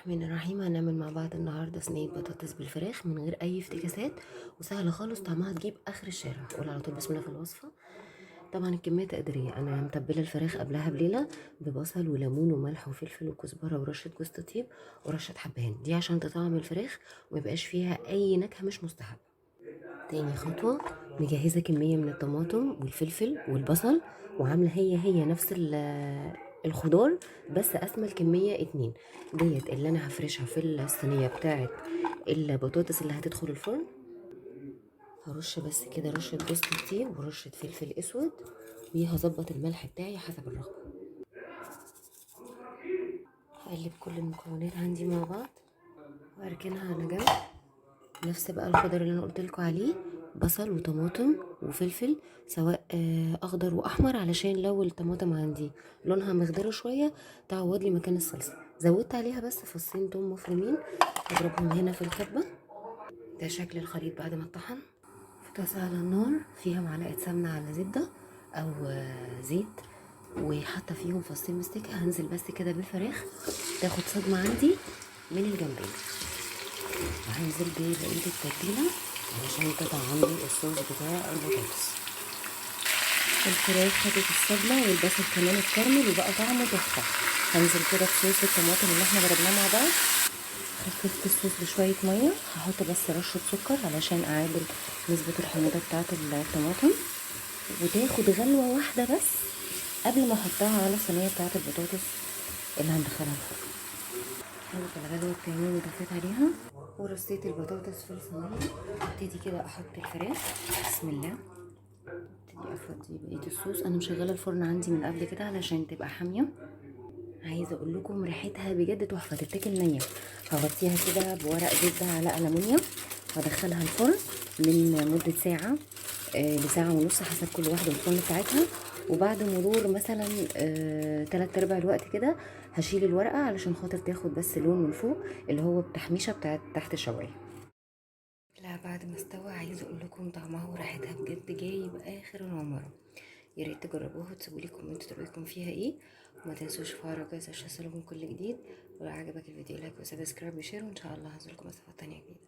الرحمن الرحيم. هنعمل مع بعض النهارده صينية بطاطس بالفراخ من غير اي افتكاسات، وسهلة خالص، طعمها تجيب اخر الشارع. قول على طول بسم الله في الوصفة. طبعا الكمية تقديرية، انا متبله الفراخ قبلها بليلة ببصل وليمون وملح وفلفل وكزبره ورشه جوز الطيب ورشه حبهان، دي عشان تطعم الفراخ وما يبقاش فيها اي نكهة مش مستحبة. تاني خطوة، مجهزة كمية من الطماطم والفلفل والبصل، وعامله هي نفس الخضار بس قاسمة الكمية 2. ديت اللي انا هفرشها في الصينية بتاعه البطاطس اللي هتدخل الفرن. هرش بس كده رشه جوز الطيب ورشه فلفل اسود، وهظبط الملح بتاعي حسب الرغبة. هقلب كل المكونات عندي مع بعض واركنها على جنب. نفس بقى الخضار اللي انا قلت لكم عليه، بصل وطماطم وفلفل، سواء اخضر واحمر، علشان لو الطماطم عندي لونها مخضره شوية تعوض لي مكان الصلصه. زودت عليها بس فصين توم مفرومين، اضربهم هنا في الكبه. ده شكل الخليط بعد ما اتطحن. في طاسه على النار فيها معلقه سمنه على زبدة او زيت، وحاطه فيهم فصين مستكه. هنزل بس كده بالفراخ تاخد صدمة عندي من الجنبين، وهنزل ببقية التتبيله علشان تطعم لي الصوص بتاع البطاطس. الفراخ خدت الصدمة والبصل كمان اتكرمل وبقى طعمه تحفة. هنزل كده بصوص الطماطم اللي احنا ضربناه مع بعض. خففت الصوص بشوية مية، هحط بس رشه سكر علشان اعادل نسبه الحموضة بتاعه الطماطم، وتاخد غلوه واحدة بس قبل ما احطها على الصينية بتاعه البطاطس اللي هندخلها الفرن. خدت الغلوه التانية وضفيت عليها، ورصيت البطاطس في الصينية. ابتدي كده احط الفراخ، بسم الله. ابتدي افضي بقية الصوص. انا مشغله الفرن عندي من قبل كده علشان تبقى حامية. عايزه اقول لكم ريحتها بجد تحفة، تتاكل نيه. هغطيها كده بورق زبدة على المونيا وادخلها الفرن من مده ساعة لساعة ونص حسب كل واحدة والفرن بتاعتها. وبعد مرور مثلا 3/4 الوقت كده هشيل الورقة علشان خاطر تاخد بس لون من فوق اللي هو التحميشه بتاعت تحت الشوايه. لا بعد ما استوى عايزه اقول لكم طعمها وريحتها بجد جايب اخر العمارة. يا ريت تجربوها وتسيبوا لي comment رايكم فيها ايه، وما تنسوش تفعلوا الجرس عشان يوصلكم كل جديد. ولو عجبك الفيديو like و subscribe و share، وان شاء الله هنزل لكم وصفات تانية جديدة.